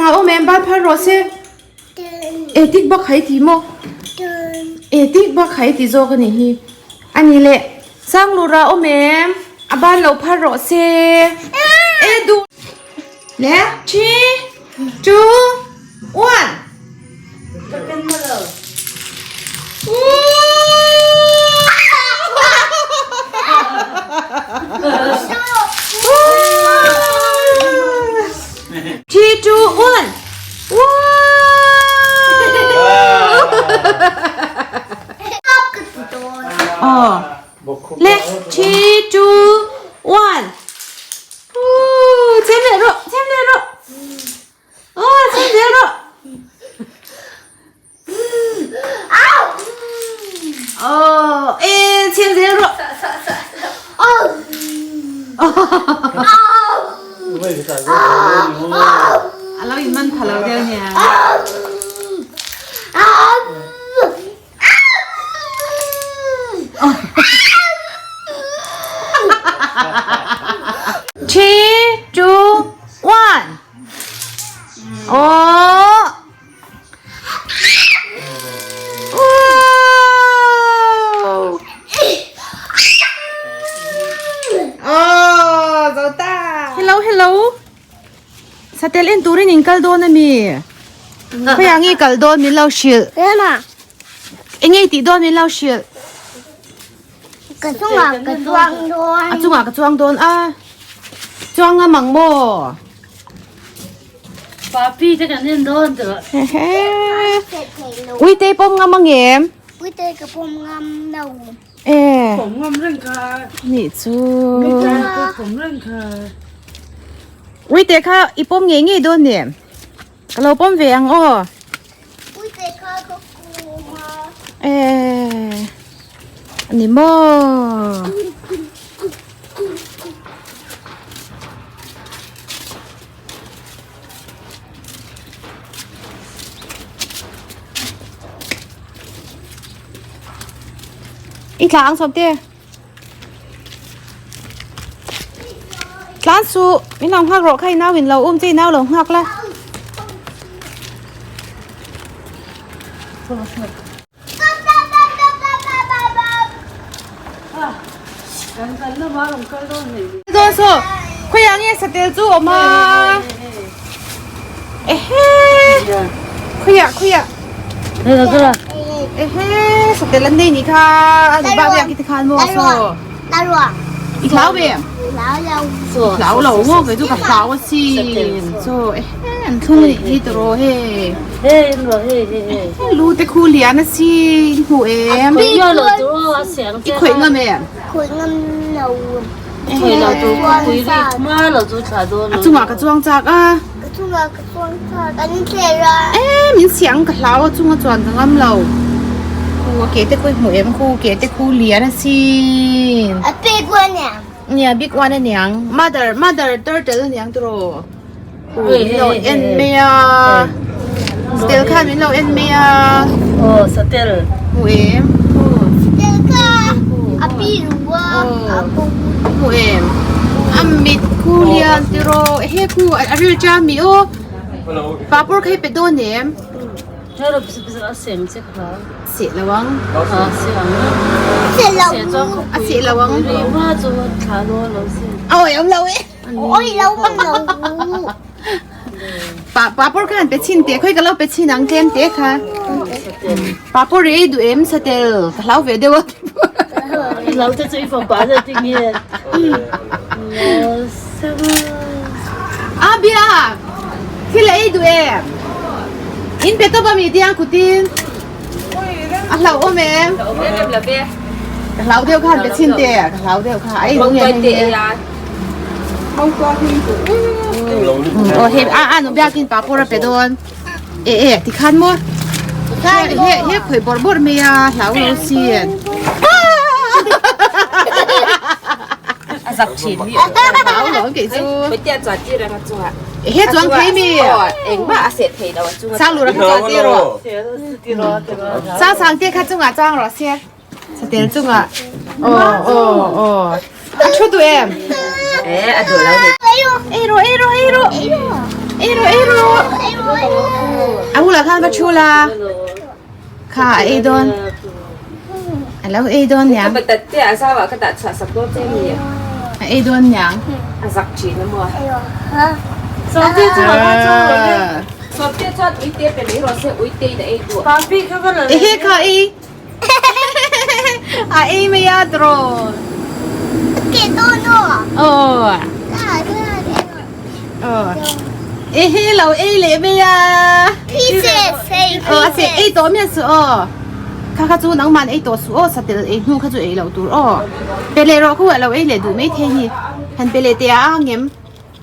Sanga awm em ban phar rawh se. E tik bak hai ti maw? E tik bak hai ti zawk a nih hi. A ni le Sanglura awm em a ban lo phar rawh se. E duh le three two one. Three, two, one. Wow! Oh. Le, three, two, one. Ooh, chém leh rawh, chém leh rawh. Oh, chém zel rawh. Oh, e, chém zel rawh. A lo in man pha lo deuh nia. Three, two, one. Oh. Wow. Oh, zo ta. Hello, hello. Satel en turin in kal dawn ami. Khawiah nge kal dawn min lo hrilh. Enge i tih dawn min lo hrilh. Ka chungah ka chuang dawn. A chungah ka chuang dawn a. Chuang ngam ang maw? Papi te kan en dawn tawh. Uite pawm ngam ang em? Uite ka pawm ngam lo. E. Pawm ngam reng kha. Nih chu. Pawm reng kha. Uite kha i pawm ngei ngei dawn em? Ka lo pawm ve ang aw. Uite kha ka kum a. E. Ani maw. I thla ang sawm te. Tlan su, min lo nghak rawh kha i nau in lo um che i nau lo nghak la. Dawn saw, khawiah nge satel chu awm a? Ehe, khawiah khawiah. Ehe, satel an nei nih kha, a ni bak biak i ti khan maw saw. I hlau ve em? Hlau lo maw kei chu ka hlau asin. Chaw ehe an thlung anih hi tawh hei. Lu te khu lian asin hmuh em? I khawih ngam em? A chungah ka chuang chak a. E min siang ka hlau a chunga chuan ka ngam lo. Khu a ke te khu i hmuh em khu ke te khu lian asin. Nia big one aniang mother mother turtle aniang tiraw min lo en mai a satel khan min lo en mai a aw satel hmu em satel kha a pi lu a hmu em a mit khu lian tiraw he khu a ril ṭam mi aw papawr kha i pe dawn em. Seh lo ang. A seh lo ang. A awih awm lo e. Pa papawr khan pe chhin teh khawi ka lo pe chhin ang tlem te kha. Papawr i ei duh em satel ka hlau ve deuh a. A bia thil a ei duh em? In pe tawp a mi tiang kutin a hlauh awm em? Ka hlau deuh khan pe chhin te ka hlau deuh kha a ei duh nge hei hi. Aw hei a a nu biakin papawr a pe dawn e e tikhan maw he he khawih bawrh bawrh mai a hlau lo sin. A zak thin hi. Hlau lo kei chu. Hmeichhia chuan tir ang a chungah. He chuang thei mi. Engmah a seh thei lo a chunga. Sang lura kha chuan tir rawh. Sang sang te kha chungah chuang rawh se. Satel chungah. Aw aw aw. A thu duh em? Eh a duh lo ni. Ei rawh ei rawh ei rawh. Ei rawh ei rawh. A bulah khan va thu la. Kha a ei dawn. A lo ei dawn niang. Ka bat te a zau ah ka dah chhuah sak dawn che mi. A ei dawn niang. A zak thin a maw. Sawmte chu a va chaw rawh le. Sawmte chuan uite pe mai rawh se uite in a ei duh. Papi kha va la Ehe kha ei. A ei mai a tiraw. Ke dawn aw. Aw. Aw. Ehe lo ei leh mai a. Pieces hei pieces. Aw a se ei tawh miah suh aw. Kha kha chu nangman ei tawh suh aw satel ei hnu kha chu ei loh tur aw. Pe leh rawh khu a lo ei leh duh mai thei hi. Han pe leh teh a ang em.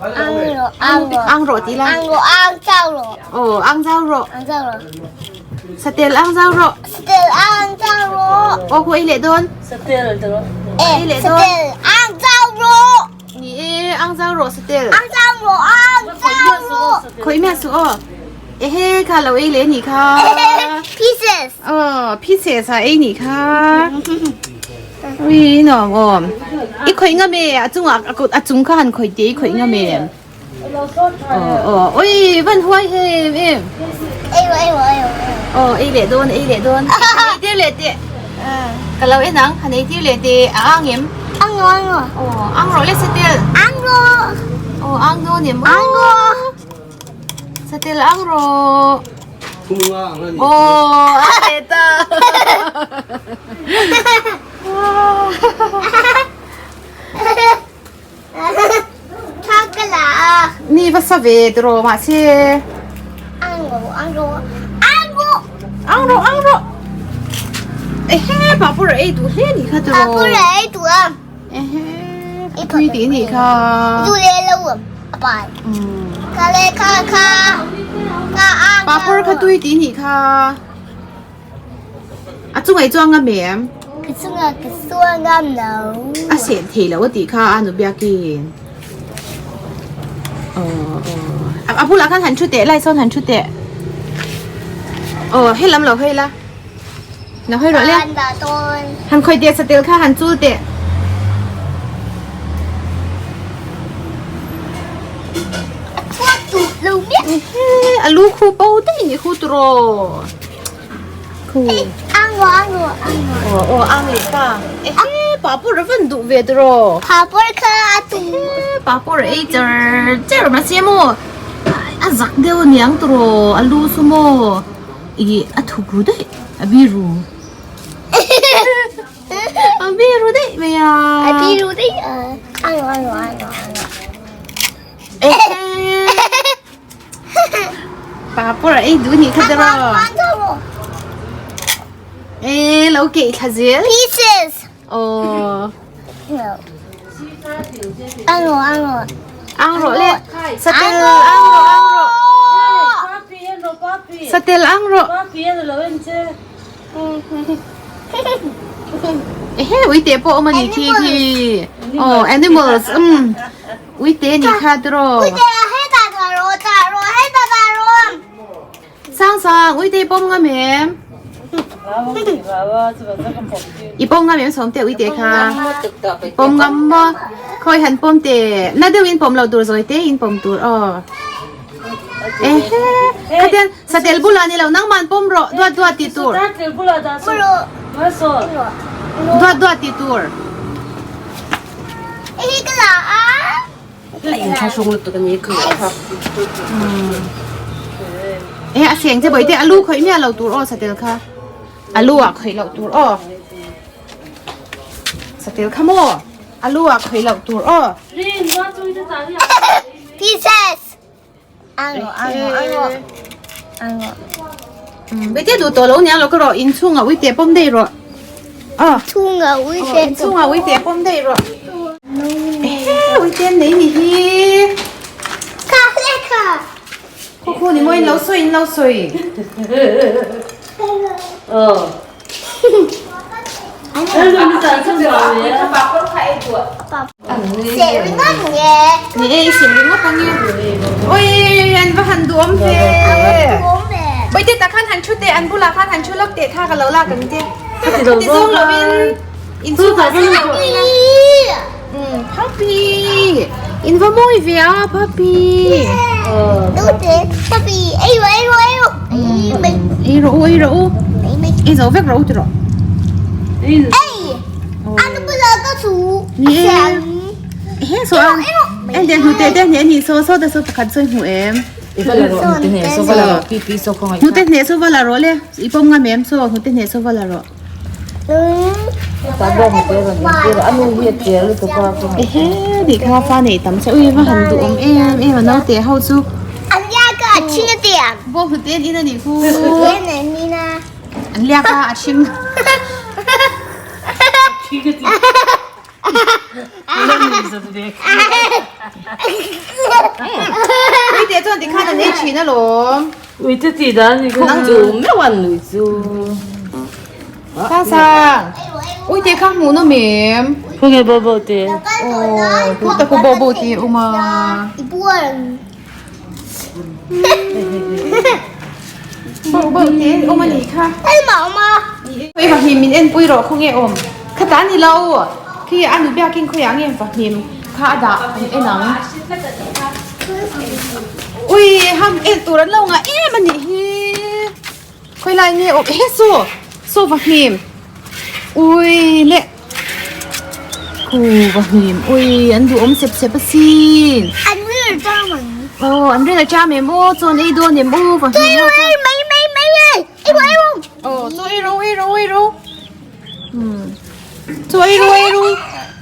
Ang rawh ang rawh. Ang rawh tih la. Ang rawh ang zau rawh. Aw ang zau rawh. Ang zau rawh. Satel ang zau rawh. Satel ang zau rawh. Aw khu ei leh dawn. Satel te rawh. Eh satel ang zau rawh. Ni e ang zau rawh satel. Ang zau rawh ang zau rawh. Khawih miah suh aw. Ehe kha lo ei leh nih kha. Pieces. Aw pieces a ei nih kha. Ui nuam awm. I khawih ngam e a chungah a kut a chung kha han khawih teh i khawih ngam e. Aw aw ui van huai em em. Ei rawh ei rawh ei rawh. Aw ei leh dawn ei leh dawn. Han ei tir leh teh. Ka lo en ang han ei tir leh teh a ang em? Ang rawh ang rawh. Aw ang rawh le satel. Ang rawh. Aw ang dawn em? Ang rawh. Satel ang rawh. Aw a leh ta. Thla ka la a. Ni va sa ve tiraw mahse. Ang rawh ang rawh ang rawh. Ang rawh ang rawh. Ehe papur a ei duh hle anih kha tiraw. Papur a ei duh a. Ehe tui tih anih kha. Zu le lo a pai. Kha le kha kha kha ang. Papur kha tui tih anih kha. A chungah i chuang ngam em? Ka chungah ka chuang ngam lo. A seh thei lo a tih kha a nu biakin. Aw aw a bulah khan han thu teh lai sawn han thu teh. Aw helam lo hawi la. Lo hawi rawh le. Han khawi teh satel kha han chul teh. A chhuak duh lo miah. A lu khu bo daih ni khu turaw. Khu. Ang rawh ang rawh ang rawh. Aw aw ang leh ta. Ehe papur a van duh ve turaw. Papur kha a duh. Ehe papur a ei char char mahse maw a zak deuh aniang turaw a lu chu maw. Ih a thuk ru daih a biru a biru daih mai a a biru daih a ang ang ang ang ehe papur a ei duh nih kha tiraw e lo keih thla zel pieces aw Ang rawh ang rawh. Ang rawh le. Satel ang rawh ang rawh. Satel ang rawh. Ehe uite pawh awm a ni khi khi. Oh animals um uite ni kha tiraw. Uite a heta ta rawh ta rawh heta ta rawh. Sang sang uite pawm ngam em? I pawm ngam em sawm teh uite kha? Pawm ngam maw? Khawi han pawm teh. Na deuh in pawm loh tur zawi te in pawm tur aw. Ehe khatian satel bulah ni lo nangman pawm rawh duat duat tih tur. Duat duat tih tur. Ehe ka la a. E a seng che bawihte a lu khawih miah lo tur aw satel kha a lu ah khawih loh tur aw satel kha maw a lu ah khawih loh tur aw Pieces Bawihte duh tawh lo nia lo ka rawh inchhungah uite pawm daih rawh aw Chhungah uite inchhungah uite pawm daih rawh ehe uite an nei ni hi Kha hle kha Khaw khaw ni maw in lo sawi in lo sawi Aw Ni e i sim ringawt ang e. Oi an va han duhawm ve. Bawihteh tah khan han thu teh an bulah khan han thu lawk teh kha ka lo lak ang che. Ti zawng lovin in chhungah Puppy in va mawi ve a puppy. Puppy, ei rawh, ei rawh, ei rawh. Ei mai. Ei rawh u, ei rawh u. Ei mai. Ei zo vek rawh u ti rawh. Ei! Anu bula ka chu. Ni e. He so a. En te hnute te hne ni so so te so pakhat sawi hmu em. I va la rawh hnute hne so va la rawh pi pi so khawngaih. Hnute hne so va la rawh le. I pawm ngam em so hnute hne so va la rawh. Ta bawk hnute rawn in tir a nu hi a cher lutuk a khawngaih. Ehe tih kha fa nei tam che ui va han duh awm em em a naute ho chu. An liak a a chhing a tiang. Bawk hnute an in a nih khu. Hnute an in a. An liak a a chhing. Uite chuan tikhan an ei thin alawm. Uite tih dan ni kha. Nang chu meuh an nui chu. Sang sang. Uite kha hmuh nawm em? Khawnge bo bo te. Aw tu tak pawh bo bo te a awm a. Bo bo te an awm a nih kha. Khawi vahnim min en pui rawh khawnge awm. Khata a ni lo. Khi a nu biakin khawiah nge vahnim kha a dah an en ang. Ui ham en tur an lo ngah em a nih hi. Khawi lai nge awm ehe saw saw vahnim. Ui le khu vahnim ui an duhawm sep sep asin. An ril a cham ang. Aw an ril a cham em aw chaw an ei dawn em aw vahnim ho kha. Mai mai mai mai ei rawh ei rawh. Aw chaw ei rawh ei rawh ei rawh. Umm chaw ei rawh ei rawh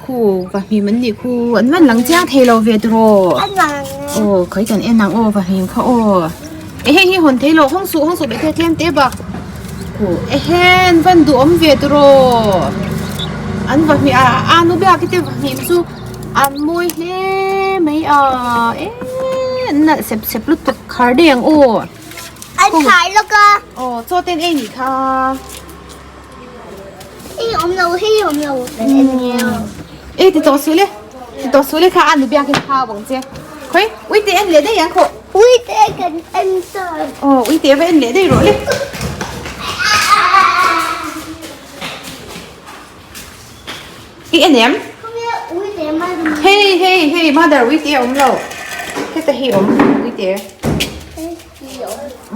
khu vahnim an nih khu an van lang chiang thei lo ve tiraw. An lang. Aw khawi kan en ang aw vahnim kha aw. Ehe hi hawn thei lo hawng suh hawng suh beh tlem te bak ehe an van duhawm ve tiraw an va hmih a a nu biak hi te va hmih chu an mawi hle mai a e an nalh sep sep lutuk khar daih ang aw an khar lawk a aw chaw te an ei nih kha hei awm lo hei awm lo e ti tawh suh le ti tawh suh le kha a nu biak hi thau ang che khawi uite en leh daih ang khawh uite kan en sawn aw uite va en leh daih rawh le i en em hei hei hei mother uite a awm lo heta hi awm uite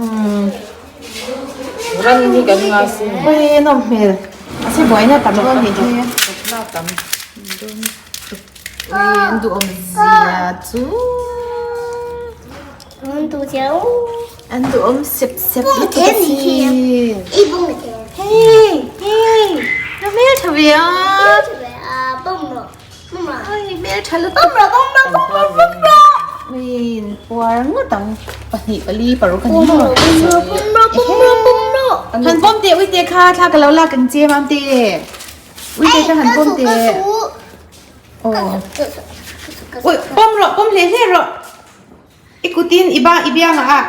umm Ran hi kan nga sin. Ui nawm hmel. A se buaina tam dawn nih hi. Na tam. Ui an duhawm zia chu. An duh chiau. An duhawm sep sep lutuk a sin. I bung te. Hei hei. Na hmel tha ve a. Bung rawh. Ui hmel tha lutuk. Bung rawh bung rawh bung rawh bung rawh. Ui in puar ngawt ang pahnih pali paruk a ni maw. Bung rawh bung rawh bung rawh bung rawh. Han pawm teh ui te kha thla ka lo lak ang che mam te. Ui te kha han pawm teh. Aw. Ui pawm rawh pawm hle hle rawh. I kutin i ba i biangah a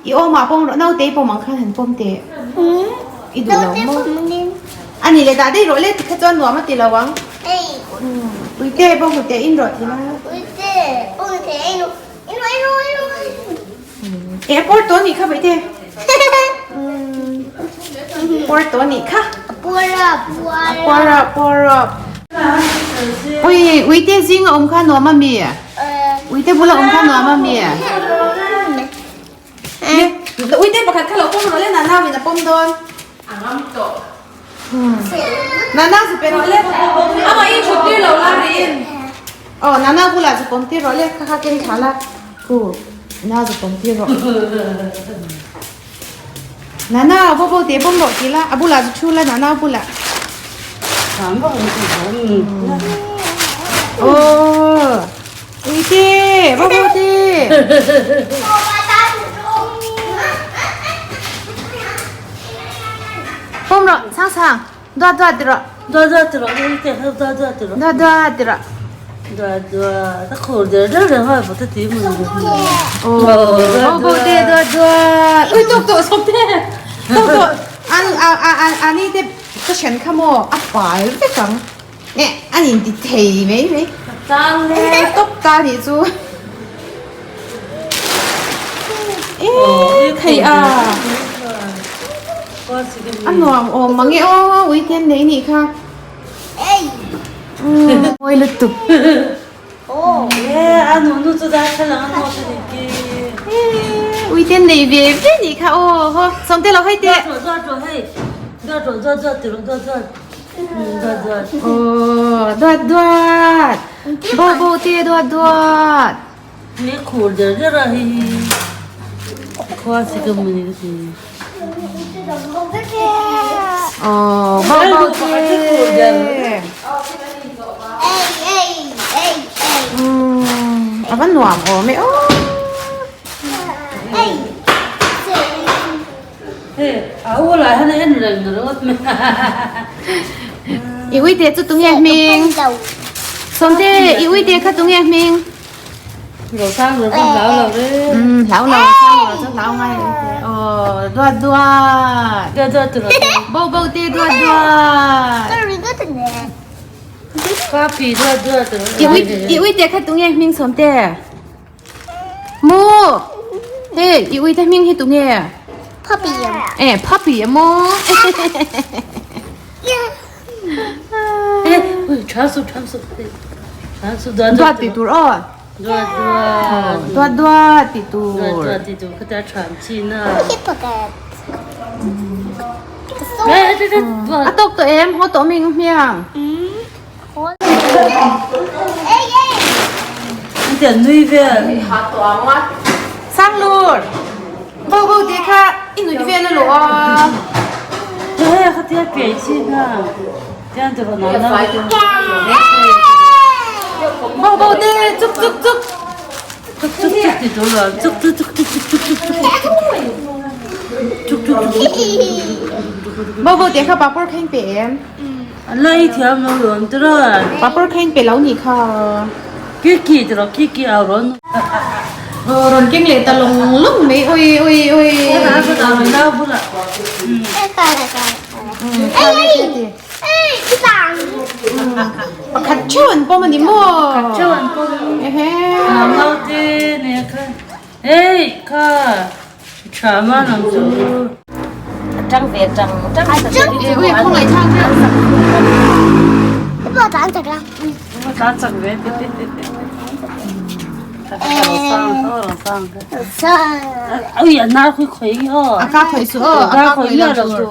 i awmah pawm rawh naute i pawm ang khan han pawm teh. I duh lo maw? A ni le dah daih rawh le tikha chuan nuam a ti lo ang. Uite bawng hnute in rawh ti la. Uite bawng hnute in rawh in rawh in rawh in rawh. E a pawr tawh nih kha baihte. Pawr tawh nih kha. A pawr a pawr a. Pawr a pawr a. Ui uite zinga awm kha nuam a mi? Uite bula awm kha nuam a mi? Uite pakhat kha lo pawm rawh le Nana in a pawm dawn. A ngam tawh. Nana zu pe rawh le. Amah in thut tir lo la rin. Aw Nana bulah zu pawm tir rawh le kha kha keng thla la. Khu na zu pawm tir rawh. Nana bo bo te pawm rawh ti la a bulah zu thu la Nana bulah. Aw Uite bo bo te. Pawm rawh sang sang duat duat ti rawh. Duat duat ti rawh uite kha duat duat ti rawh. Duat duat ti rawh. Duat duat a khur der der reng a vawt a ti mun mun. Aw bo bo te duat duat. Ui tuk tuk sawm te. Tuk tuk an a a a ani te ka then kha maw a fai vek ang. Nge an in ti thei mai mai. Tang le. Tawp ta nih chu. Eee thei a. A nuam awm mang e aw ui te an nei nih kha. Mawi lutuk. Eee a nu nu chu darthlalang a nawt a ni ki. Eee. Ui te nei ve ve nih kha aw haw Sawmte lo hei teh. Aw duat duat bo bo te duat duat. Aw bo bo te. A va nuam awm e aw. I uite chu tunge hming? Sawmte i uite kha tunge hming? Hlau lo sang lo chu hlau ngai lo aw duat duat bo bo te duat duat I uite kha tunge hming Sawmte? Mu Hei i uite hming hi tunge? Puppy Eh puppy a maw? Duat tih tur aw. Duat duat tih tur. A tawk tawh em? Haw tawh mi hmiang. Sanglur. Bo bo tih kha i nuih vel a lawh a. Bo bo te chuk chuk chuk. Bo bo tih kha papawr kha in pe em? Papawr kha in pe lo nih kha. Rawn keng leh ta lawng lawng mai ui ui ui. Pakhat theuh an pawm a ni maw? Pakhat theuh an pawm. Nau te nia kha. Ei kha tha ma nang chu. Tang ve tang tang. Ui khawngaih thlak deuh. Ba tan chak la. Ba tan chak ve. A ka khawih lo tur.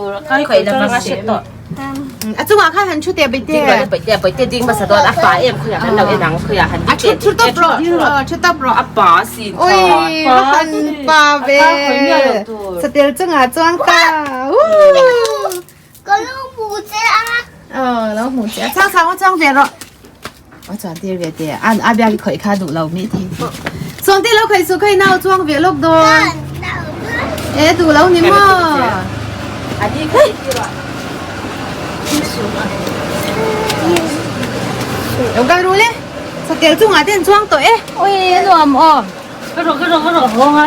A chungah khan han thu teh Baite. A thu thu tawp rawh. Thu tawp rawh. Ui va han pa ve. Satel chungah chuan ka. Ka lo hmu che a. Aw lo hmu che a. Chang chang chang ve rawh. A chuan tir ve te. An a biak i khawih kha duh lo mi thei pawh. Chuang te lo khawih su khawih nau chuang ve lawk dawn. E duh lo ni maw. Lo kal ru le. Satel chungah te an chuang tawh e. Ui a nuam aw.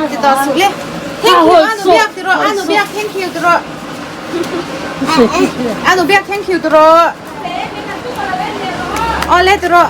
Ti tawh suh le. Thank you anu biak ti rawh anu biak thank you ti rawh. Anu biak thank you ti rawh. Awle ti rawh.